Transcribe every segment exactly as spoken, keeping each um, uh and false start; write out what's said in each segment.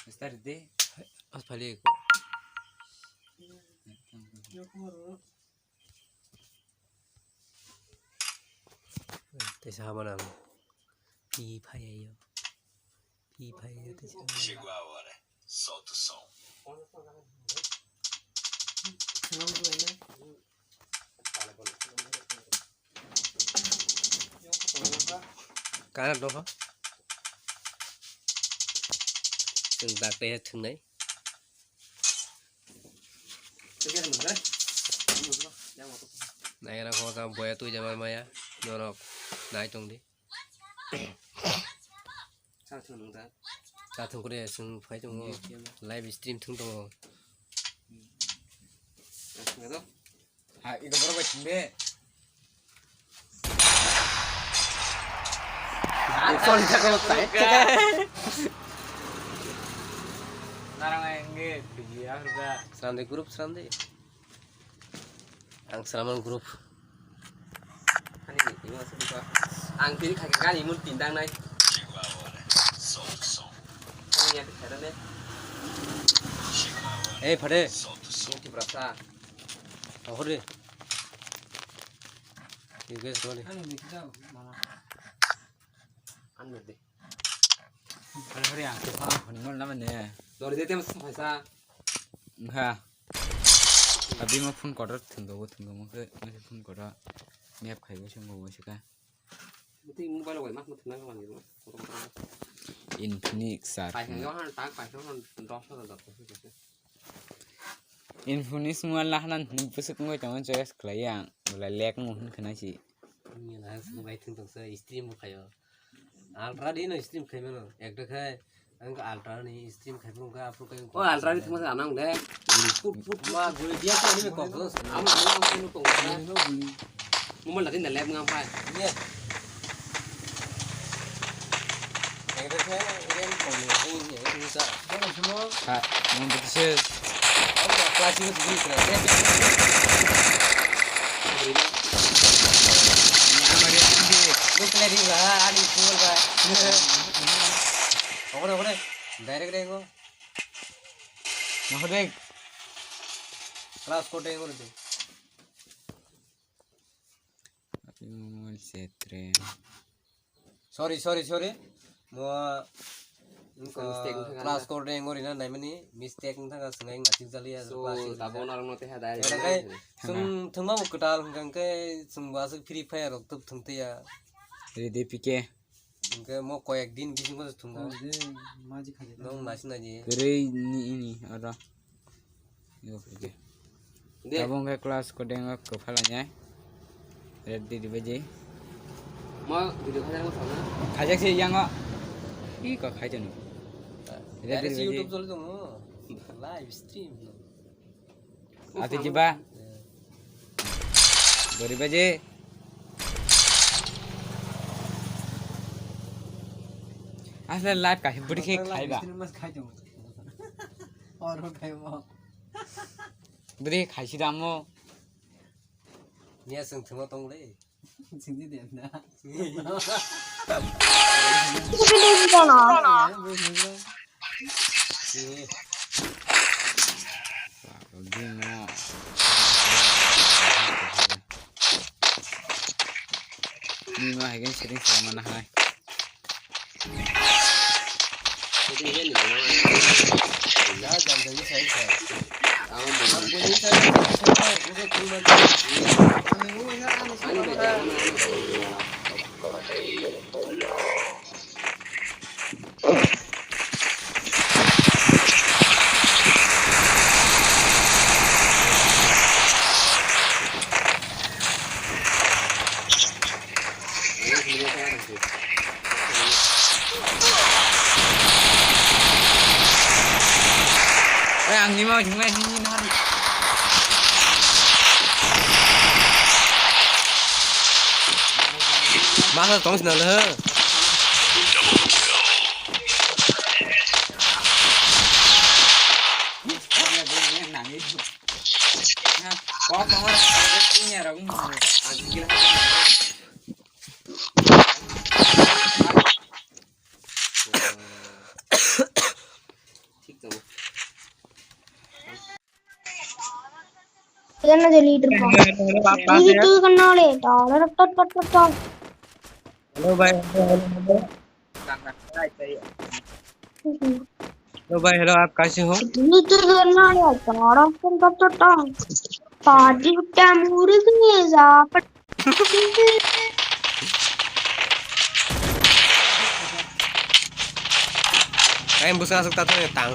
Start de. As phali. Tesa habana. Pi phai ayo. Pi phai ayo tesa. Chegou a hora. Solta o som. Kana dong? Chwng dakle thwngnai. Naina kho ta boya twi jama maya norok nai tong di. Sa thung nung ta. Sa thung kore sung phai tongo. Live stream thung tongo. Ang thung do. Ha, iko borok bai thung de. Sorry, thaka, thaka. Narang engge, video ya, harga. Srande group, srande. Ang Sraman group. Ani ni, imo asli ko. Ang tini khake gani mun tindang nai. Ani ya, kada ne. Eh, phade. Ini Tiprasa. Tahore. Tiga sekali. Ani ni kita, mama. An de. Hore, hore, ang tuh paham, honi mol nama ne. Lori de tem sa phaisa. Engkha. Abi ma phone kotor thwngdo, bo thwngdo mo khe, ma khe phone kotor. Map khai bo se mo bo se ka. Bwtwi mobile bai ma thwngna ka mani. Infinix sir. Pai khe yo han tak pai khe han dos hajar dos. Infinix mobile lahana ni bwswk wngwi tongo choice khlai ang. Wala lek mo hwn khna si. Ni na sung bai thung tong sa stream bo khayo. Ultra di no stream khai mano. Ekta khai ang ultra ni stream khai phung ka aphuru kai. O ultra ni thuma sa anang de. Put put ma guri dia ko ni ko ko. Am am ko ko. Mobile lagi na lab ngam pai. Ye. Ekta khai ren ko ni ni ni sa. Ha, mo bwtwse. Ang class ni sini kena. Ni amari andi. Ni kena di lah, ani cool ba. Okore, okore. Direct deh ko. Nah, deh. Class ko deh ko deh. Sorry, sorry, sorry. Mo, mistake wngkha class kor de ngori na naimani mistake wngkha swngwi ngasik jali ya. So, class wngkha. Tabo narwkno teha direct. Swng thwngma bo kwtal hwnkha hwnkhe swngbo aswk Free Fire rok tuk thwng twi ya. Ready P K. Hwnkhe mo koyek din bisingo thwngma. Nong nasi naji. Kwrwi ni ini oro. Yo, oke. De. Tabung ke class ko dengo ko phala nyai. Red di di baje. Mo video khaja mo sana. Khaja se yang o. I ko khaja no. Red di baje. YouTube choli tongo. Live stream. Ati jiba. Gori baje. Asle live ka budi ke khaiba. Oro khaibo. Budi khaisi damo. Niya sung thuma tong le. Sing di den da. Bini ma hai khe setting khlai mano hai. Eh, ang ni mau hingga hingga hari. Masa tong sini lah. Ano de leader ko. Hello, hello, hello, आप कहाँ से हैं? Tui tu kan nole. Tar tar tar tar tar. Hello भाई, hello, hello, hello। Hello भाई, hello, आप कैसे हो? Tui tu kan nole. Tar tar tar tar tar. Padi ka muri ke ya. Kain busa asuk tato ne tang.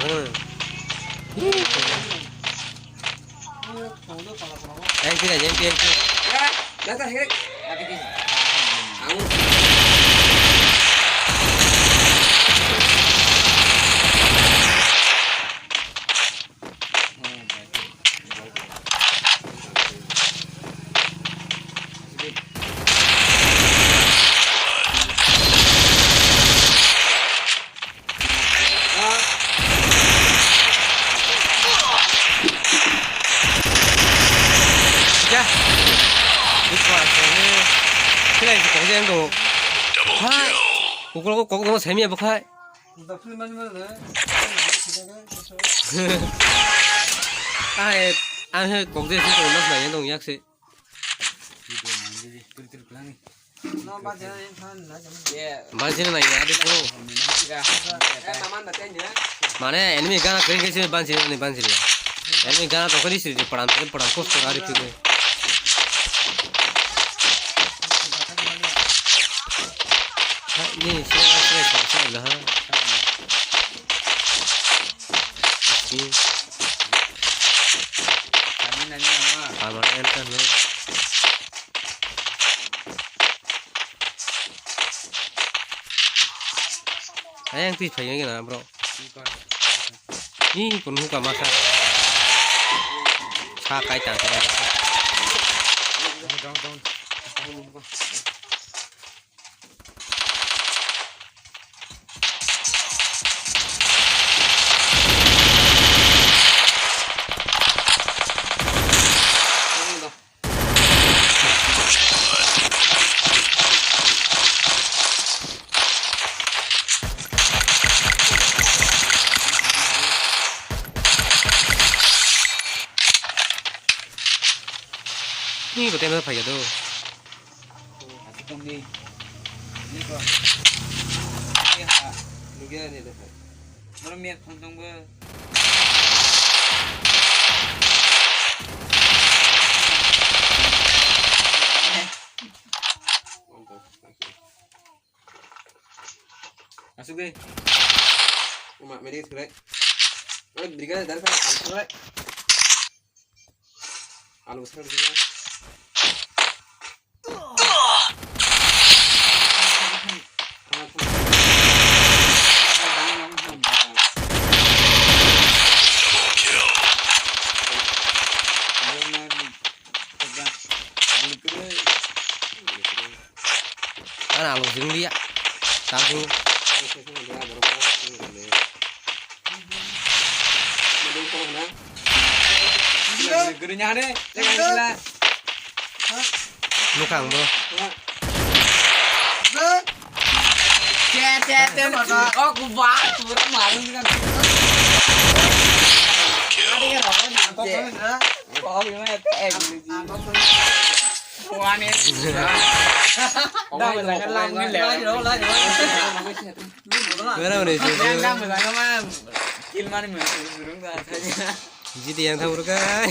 Yang tidak, yang tidak. Ya. Ini kuat, ini. Sila yang kok yang tuh. Hai. Pukul kok kok sama saya apa kai? Ai, ang he kok je sing tong nas nai dong yak se. Ban sini nai ya, adi ko. Mane enemy gana kering kesi ban sini ni ban sini. Enemy gana tong kari siri param param kos kor ari pide. Ha, ini sini sini sini sini lah. Ini. Kami nanya apa? Kamar enter no. Ayang twi phai gana bro. Ni kon huka masa. Sa kai tang. Ni ko tena phai do. Asukni. Ni ko. Ni ha. Ni ga ni da phai. Moro miak thong thong bo. Asuk de. Uma, meri surai. Oi, brigade dar phai, am surai. Alu besar juga. Ana alu sing dia. Tangsu. Nukang bro. Mana mana itu? Kill mana mana? Jiti yang tahu kan?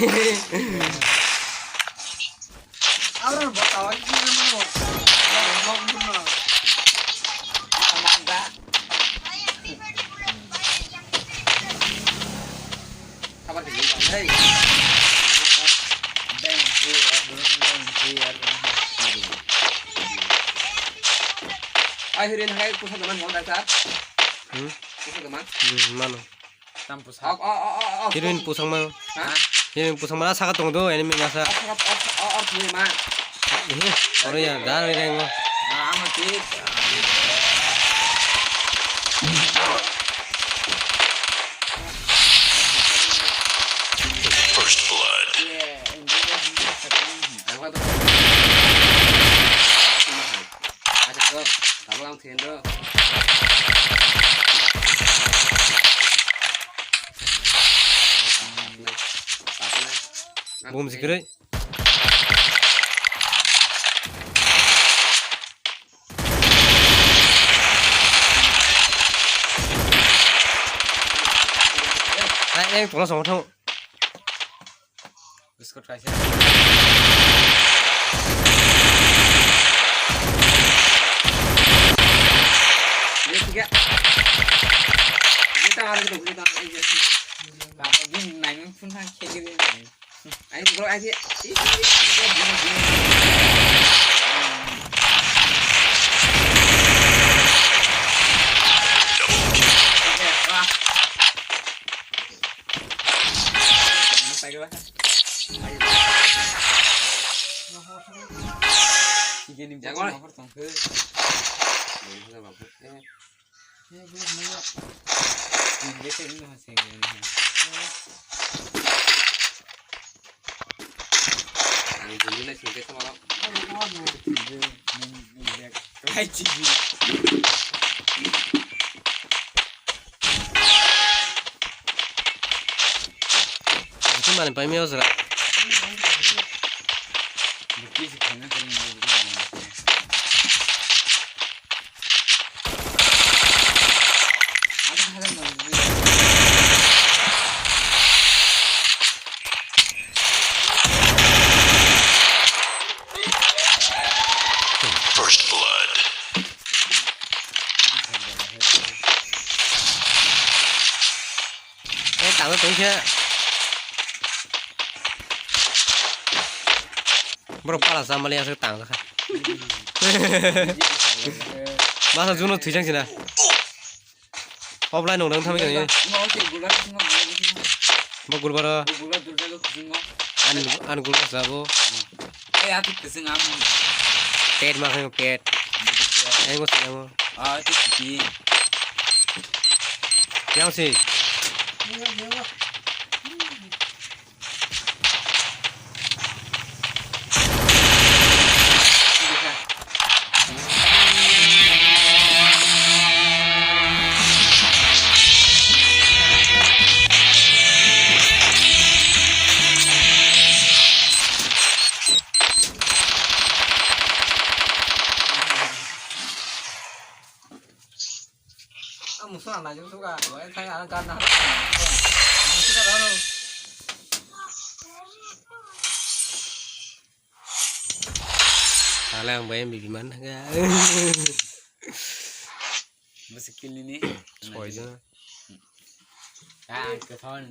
Kabar tinggi bang, hei. Bang, hei, bang, hei. Ai, hirin hai, kusa teman mau dasar. Hmm? Kusa teman. Hmm, mana? Tam pusa. Oh, oh, oh, oh, oh. Hirin pusang mana? Hah? Hirin pusang mana? Saka tong do, enemy masa. Oh, oh, oh, oh, oh, oh, ma. Ini, oro ya, dar reng. Ah, ama tip. First blood. Bom sikiroi. Hai, eh, tolo sama thang. Biscuit kaisa. Ini tiga. Ini tak ada gitu, ini tak ada gitu. Baba, ini main pun hak kayak gini. Ayo, bro, aja. Ih, ih, ih, ih, gini, gini. Oke, wah. Jangan. Ang guli lai singke tongma rok. Itu mana pai meo sera. First blood. Eh, tangwi tongkhe. Borok pala chamali aswk tang jakha. Masa juno thwijang sina. Offline nong nang thami kani. Bo gulbaro. An, an gulbar sabo. Pet ma khayo pet. Engo sabo. Yang si. Ang musa nai jung suka, wai thai ang kan na. Musa ka daro. Tale ang bai M V P man ga. Musa kill ni. Soi jana. Ah, ang ke phone.